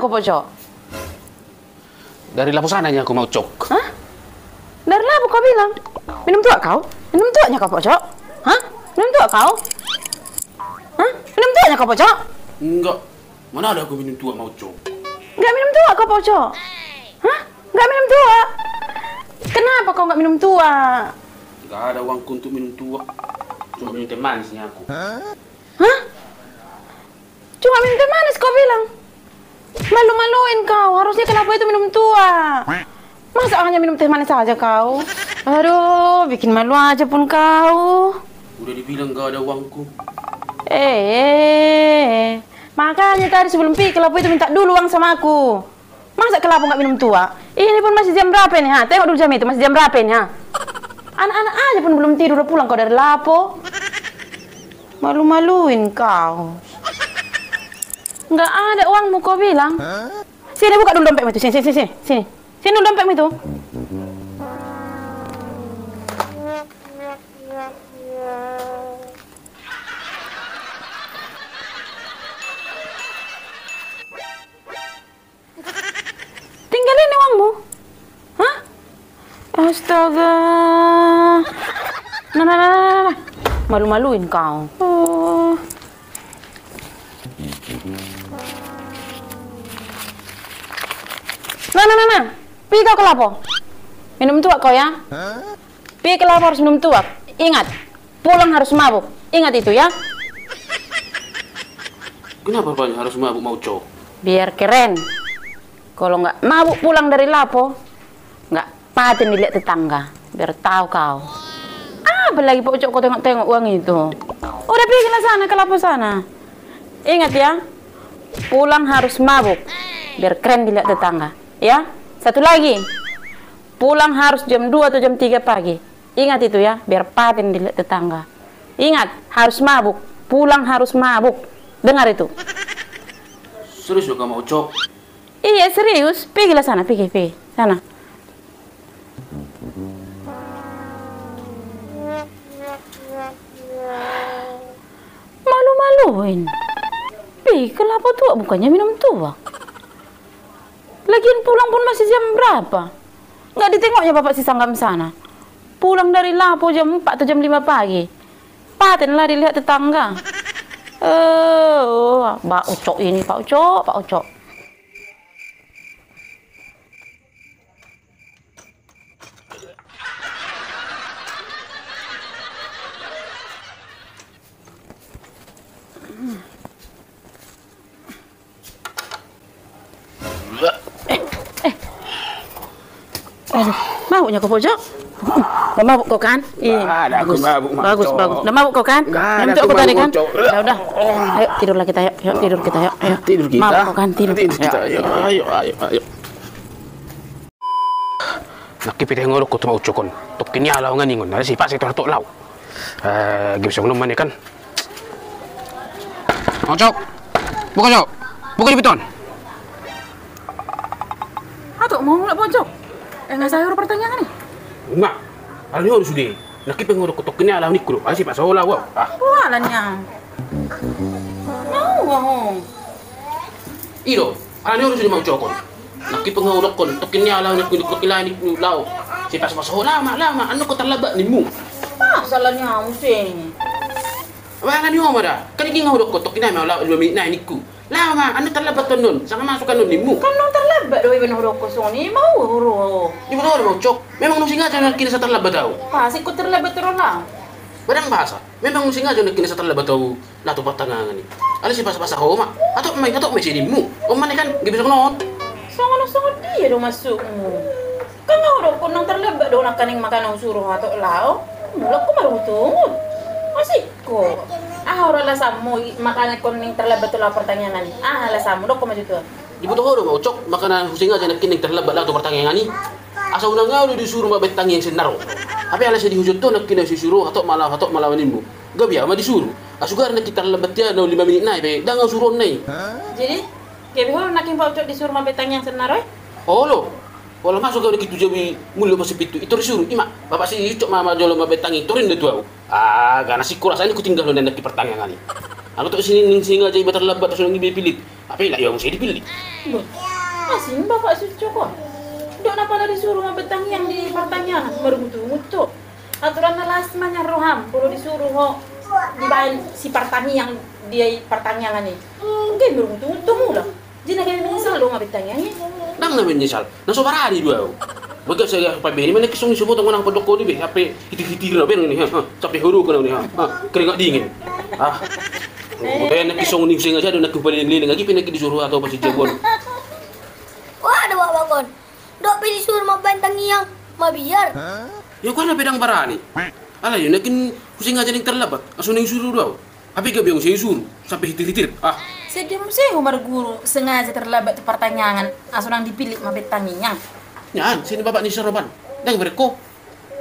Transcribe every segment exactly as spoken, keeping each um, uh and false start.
Ko Pocok. Dari lapo sana nian au, Maucok. Hah? Dari lapo kau bilang? Minum tuak kau? Minum tuak nian kau, Pocok? Hah? Minum tuak kau? Hah? Minum tuak nian kau, Pocok? Enggak. Mana ada aku minum tuak, Maucok. Enggak minum tuak kau, Pocok? Hah? Enggak minum tuak? Kenapa kau enggak minum tuak? Enggak ada uangku untuk minum tuak. Cuma minum teh manis nian aku. Hah? Cuma minum teh manis kau bilang? Malu-maluin kau, harusnya ke lapo itu minum tuak. Masa hanya minum teh manis saja kau? Aduh, bikin malu aja pun kau. Udah dibilang gak ada uangku. Eh, makanya tadi sebelum pi ke lapo itu minta dulu uang sama aku. Masa ke lapo nggak minum tuak? Ini pun masih jam berapa ini, ha? Tengok dulu jam itu, masih jam berapa ini, ha? Anak-anak aja pun belum tidur, udah pulang kau dari lapo. Malu-maluin kau. Nggak ada uangmu kau bilang. Sini, buka dulu dompetmu itu. Sini, sini, sini, sini. Sini. Sini dulu dompetmu itu. Tinggal ini uangmu. Hah? Astaga. Nah, nah, nah, nah, nah. Malu-maluin kau. Oh. Nah, nah, nah, nah. Pi kau ke lapo? Minum tuak kau ya? Pi ke lapo harus minum tuak. Ingat, pulang harus mabuk. Ingat itu ya. Kenapa rupanya harus mabuk, Maucok? Biar keren. Kalau nggak mabuk pulang dari lapo, nggak paten dilihat tetangga. Biar tahu kau. Apa lagi, Pocok, kau tengok-tengok uang itu? Udah, pergilah sana, ke lapo sana. Ingat ya, pulang harus mabuk. Biar keren dilihat tetangga. Ya, satu lagi. Pulang harus jam dua atau jam tiga pagi. Ingat itu ya, biar paten dilihat tetangga. Ingat, harus mabuk. Pulang harus mabuk. Dengar itu. Serius lo kamu, Ucok? Iya, serius. Pergilah sana, pergi, pergi. Sana. Malu-maluin. Pi, ke lapo tuak, bukannya minum tuak. Lagian pulang pun masih jam berapa? Nggak ditengoknya bapak si Sanggam sana. Pulang dari lapo jam empat atau jam lima pagi. Paten lah dilihat tetangga. Eh, oh, Pak Ucok ini, Pak Ucok, Pak Ucok. Eh, eh. Aduh, mabuknya kau, Pocok? Nggak mabuk kau kan? Iya. Nggak ada aku mabuk, Maucok. Bagus, bagus. Nggak mabuk kau kan? Nggak ada aku mabuk, Ucok. Minum tuak kau tadi kan? Ya udah. Ayo, tidurlah kita, yuk. Yuk, tidur kita, yuk. Ayo. Tidur kita? Tidur kau kan? Tidur. Tidur kita, ayo. Ayo, ayo, ayo, ayo. Nangkin pe tahe ngodok ho tu Maucok on. Tongkin ni ala ho nga ningon. Ala si pasa itu harto lao. Eh, gabe songon on ma i kan. Maucok. Buka, Cok. Buka di piton. Atok, mau mulak, Pocok? Eh, nggak sayur pertanyaan nih. Enggak. Ala ni ho do sude. Nangkin pe ngodok ho tongkin ni ala ho ningku do. Ala si pasa ho lao. Ah. Wah, ala ni ho. Mau, wah, ho. I do. Ala ni ho do sude, Maucok on. Nangkin pe nga hudokkon, tongkin ni ala ho ningku, ningku, tongkin ni ala ho ningku, lao. Si pasa-pasa ho, lao ma, lao ma, annon ho tarlambat nimmu. Pasa ala ni ho muse. Ba ala ni ho ma da. Kan i nga hudokkon, tongkin ni ala ho, lao, lima menit nai ningku. Lao ma, annon tarlambat annon, sanga masuk annon nimmu. Kan annon tarlambat do iba na hudokkon songon i, mau huru. Diboto ho do, Maucok. Memang naung sengaja nangkin asa tarlambat ahu. Pasa ingkon tarlambat ro, lao. Ba ndang pasa. Memang naung sengaja nangkin asa tarlambat ahu. Laho tu partangiangan i. Ala si pasa-pasa ho ma. Atok ma i, atok ma i, si nimmu. On ma i kan, gabe songon on. Songon on, songon dia do maksudmu? Kan nga hudokkon naung tarlambat do ho, nangkaning makana husuru ho atok lao. Mulak ho ma ro hutungut. Asik ho. Aha do alasanmu i, makana ingkon naeng tarlambat ho laho partangiangan i? Aha alasanmu? Dokkon ma jo tu au. Diboto ho do, Maucok, makana huseng aja nangkin naeng tarlambat laho tu partangiangan i. Asa unang ahu do disuru mambahen tangiang sian na ro. Hape ala sai diujungkon nangkin ahu disuru, hatop ma laho, hatop ma laho nimmu. Gabe ahu ma disuru. Asa uga nangkin tarlambat ia na lima menit nai pe, ndang ahu suruon nai. Jadi, gabe ho nangkin, Pak Ucok, disuru mambahen tangiang sian na ro i? Olo. Pola masuk ahu nangkin tu jabu i, mulak ma sian pintu, intor disuru, ima. Bapak si Ucok ma, ma jolo mambahen tangiang, intor ninna tu ahu. Ah, gabe na singkop rasa ni hutinggalhon nangkin partangiangan i. Anggo tok sininning sengaja iba terlambat, laos unang iba dipillit. Hape lak iba muse dipillit. Boh, asing bapak si Ucok on. Dok na pala disuru mambettangiang di partangiangan, marungutungut do. Aturanna las ma nian roham, molo disuru ho dibaen si partangiang di partangiangan i. Gabe marungutungut do mulak. Jadi na gabe menyesal do mambettangiang i. Ndang na menyesal, na so barani do au. Bagas saja pabene, mana kisong ni sobo tong, unang podok ho di be, hape hitir-hitir na be ni, ha, ha, sampe horo kena ni, ha, ha, keringat dingin. Ah. Udah na kisong ni, sengaja do na kupaliling-liling, lagi pe na disuru atau pasti jagoan. Wah, ada bapak on. Dok pe disuru mambettangiang, mabiar. Ya, gua na pedang barani. Alai, na kin kusengaja naeng terlambat, aso naeng suru do au. Hape gabe muse disuru, sampe hitir-hitir. Ah. Sedia muse ho marguru sengaja terlambat tu partangiangan, aso unang dipillit mambettangiang. Nian, sian bapak ni si Roban. Ndang berek ho.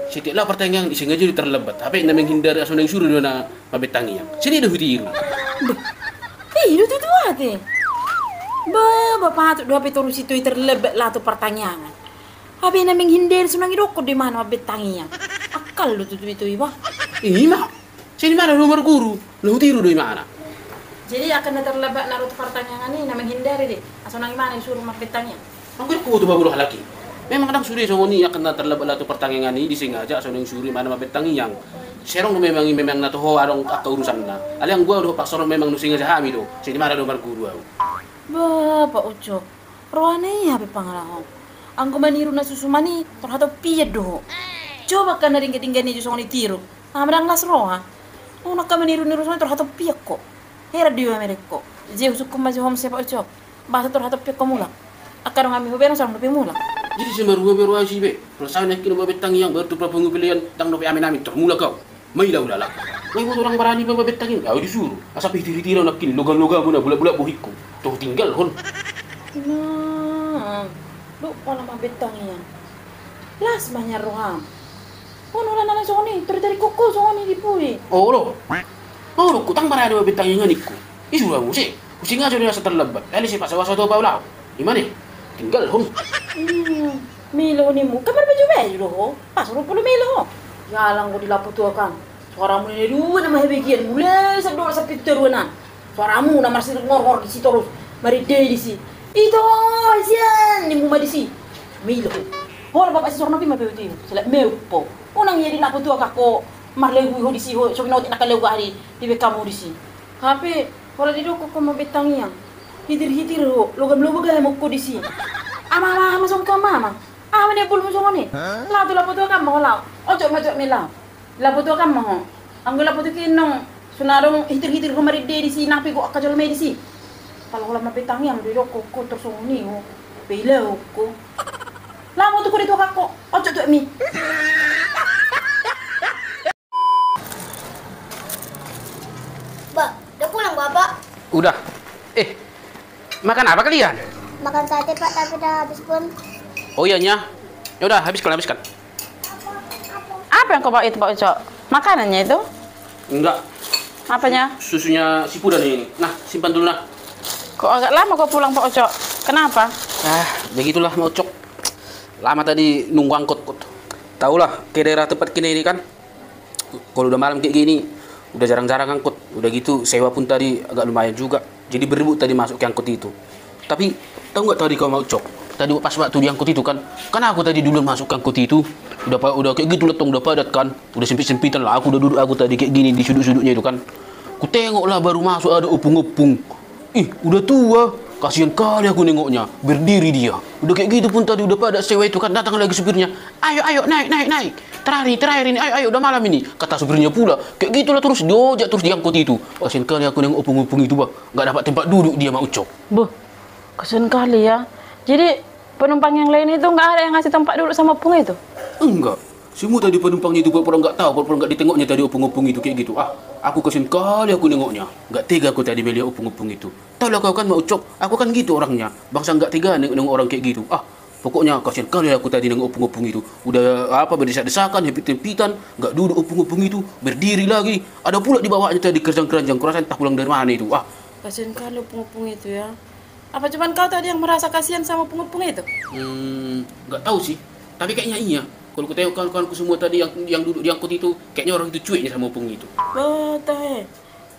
Setiap laho partangiangan i sengaja do terlambat. Hape na menghindari aso naeng suru do na mambettangiang. Sian i do hutiru. Boh. Ih, do tutu ate. Bah, bah, patut do hape toru si Itoi terlambat laho tu partangiangan. Hape na menghindari aso unang didokkon do imana mambettangiang. Akal do tutu Itoi, bah. Ima. Sian imana do marguru, na hutiru do imana. Jadi angka na terlambat na ro tu partangiangan i na menghindari do, aso unang imana disuru mambettangiang. Anggo didok ho tu babola halak i. Memang ndang sude songon i, angka na terlambat laho tu partangiangan i disengaja aso unang disuru imana mambettangiang. Serong do memang i, memang na toho adong angka urusanna. Alai anggo do paksa ro memang do sengaja hami do, sian imana do marguru au. Bah, Pak Ucok. Rohana i hape pangalahon. Anggo maniru na susuman i, torhatompian do ho. Coba angka na denggan-denggan i jo songon i tiru. Aha ma ndang las roha. Nunga angka maniru-niru songon i torhatompian ho. Heran do iba merek ho. Jadi husungkun ma jo ho muse Pak Ucok. Bah, torhatompian ho mulak. Angka dongan mi hubereng, so adong dope mulak. Jadi simarua be roha si be. Perasaan yakin mambettangiang baru tu prapungu pelean, ndang dope amin-amin tor mulak au. Maila ulala. Nga iboto orang barani pe mambettangiang, au disuru. Asa pe hitir-hitir au nangkin, loga-loga muna, bulak-bulak bohingku. Toho tinggalhon. Nah, dok pala mambettangiang. Las ma nian roham. On, olo na songon i, tarik-tarik ho songon i di pudi. Olo. Olo, hutang barani mambettangiang ningku. Disuru au muse. Husengaja do asa terlambat. Alai sipaksa-paksa do paulahon. Imana i? Tinggalhon. Hmm, milo nimmu. Kan marbaju-baju do ho. Pas rupa lo milo ho. Jala anggo di lapo tuak an, suaramu na dua nama hebegian. Mulai sadok sampe taruanan. Suaramu na marsingorngor disi torus. Marende disi. Ito, sian nimmu ma disi. Milo ho. Hola bapak si Sorno pi ma pe uti. Selak meu po. Unang ia di lapo tuak an ho marlegu ho disi ho. So binotik na kalegu ari di bekamu disi. Hape Hola didok ho mambettangiang. Hitir-hitir ho, logam-logam ho disi. Ama, ama, ama, songon i ama, ama. Aha ma nian bolmu songon i? Laho tu lapo tuak an ma ho laho. Ojo ma, ojo ma laho. Lapo tuak an ma ho. Anggo lapo tuak i nang so na adong hitir-hitir ho marende disi, nang pe gok angka jolma i disi. Pala hola mambettangiang do didok ho, ho tor songon i ho. Pe i laho ho. Laho ma tu ho di tuak an ho. Ojo tuak mi. Ba, udah pulang, Bapak? Udah. Eh, makan apa kalian? Makan sate, Pak, tapi udah habis pun. Oh iya, Nya. Ya udah, habiskan, habiskan. Apa yang kau bawa itu, Pak Ucok? Makanannya itu? Enggak. Apanya? Susunya si Pudan ini. Nah, simpan dulu, nah. Kok agak lama kau pulang, Pak Ucok? Kenapa? Ah, begitulah, Mak Ucok. Lama tadi nunggu angkot, Kot. Tahulah, ke daerah tempat kita ini kan. Kalau udah malam kayak gini, udah jarang-jarang angkot. Udah gitu, sewa pun tadi agak lumayan juga. Jadi beribut tadi masuk ke angkot itu. Tapi, tahu nggak tadi kau, Mak Ucok? Tadi pas waktu di angkot itu kan, kan aku tadi duluan masuk ke angkot itu. Udah pa-, udah kayak gitu letong, udah padat kan. Udah sempit-sempitan lah, aku udah duduk aku tadi kayak gini di sudut-sudutnya itu kan. Kutengok lah baru masuk ada opung-opung. Ih, udah tua. Kasihan kali aku nengoknya. Berdiri dia. Udah kayak gitu pun tadi udah padat sewa itu kan. Datang lagi supirnya. "Ayo, ayo, naik, naik, naik. Terakhir, terakhir ini. Ayo, ayo, udah malam ini." Kata supirnya pula. Kayak gitulah terus diojak terus di angkot itu. Kasihan kali aku nengok opung-opung itu, bah. Nggak dapat tempat duduk dia, Mak Ucok. Boh, kasihan kali ya. Jadi penumpang yang lain itu nggak ada yang ngasih tempat duduk sama opung itu? Enggak. Semua tadi penumpangnya itu pura-pura nggak tahu, pura-pura nggak ditengoknya tadi opung-opung itu kayak gitu. Ah, aku kasihan kali aku nengoknya. Nggak tega aku tadi melihat opung-opung itu. Tahulah kau kan, Mak Ucok, aku kan gitu orangnya. Bangsa nggak tega nengok, nengok orang kayak gitu. Ah, pokoknya kasihan kali aku tadi nengok opung-opung itu. Udah apa, berdesak-desakan, hempit-hempitan, nggak duduk opung-opung itu, berdiri lagi. Ada pula di bawahnya tadi keranjang-keranjang, kurasa entah pulang dari mana itu. Ah. Kasihan kali opung-opung itu ya. Apa cuman kau tadi yang merasa kasihan sama opung-opung itu? Hmm, nggak tahu sih. Tapi kayaknya iya. Kalau kutengok kawan-kawanku semua tadi yang, yang duduk di angkot itu, kayaknya orang itu cueknya sama opung itu. Bah, tahe.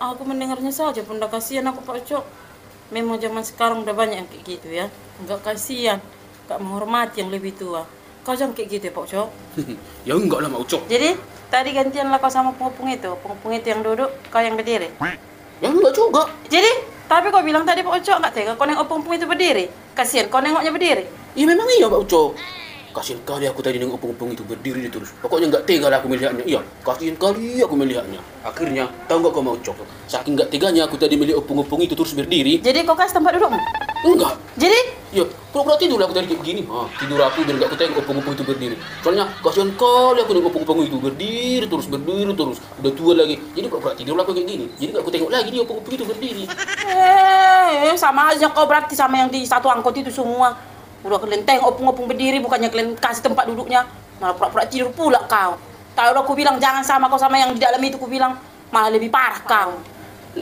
Aku mendengarnya saja pun dah kasihan aku, Pak Ucok. Memang zaman sekarang udah banyak yang kayak gitu ya. Nggak kasihan, nggak menghormati yang lebih tua. Kau jangan kayak gitu ya, Pak Ucok. Ya enggak lah, Mak Ucok. Jadi, tadi gantian lah kau sama opung-opung itu. Opung-opung itu yang duduk, kau yang berdiri. Ya enggak juga. Jadi, tapi kau bilang tadi, Pak Ucok, nggak tega kau nengok opung-opung itu berdiri. Kasihan kau nengoknya berdiri. Iya, memang iya, Mak Ucok. Kasihan kali aku tadi nengok opung-opung itu berdiri dia terus. Pokoknya nggak tega lah aku melihatnya. Iya, kasihan kali aku melihatnya. Akhirnya, tahu nggak kau, Mak Ucok? Saking nggak teganya aku tadi melihat opung-opung itu terus berdiri. Jadi kau kasih tempat dudukmu? Enggak. Jadi? Iya, pura-pura tidur lah aku tadi kayak begini. Ah, tidur aku biar nggak kutengok opung-opung itu berdiri. Soalnya kasihan kali aku nengok opung-opung itu berdiri terus, berdiri terus. Udah tua lagi. Jadi pura-pura tidur lah aku kayak gini. Jadi nggak kutengok lagi dia opung-opung itu berdiri. Eh, sama aja kau berarti sama yang di satu angkot itu semua. Udah kalian tengok opung-opung berdiri, bukannya kalian kasih tempat duduknya. Malah pura-pura tidur pula kau. Tahu udah kubilang jangan sama kau sama yang di dalam itu, kubilang. Malah lebih parah kau.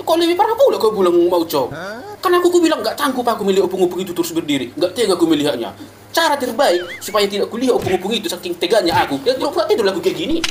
Kau lebih parah pula kau bilang, Mak Ucok. Kan aku kubilang nggak sanggup aku melihat opung-opung itu terus berdiri. Nggak tega aku melihatnya. Cara terbaik supaya tidak kulihat opung-opung itu saking teganya aku. Ya, pura-pura tidur lah aku kayak gini.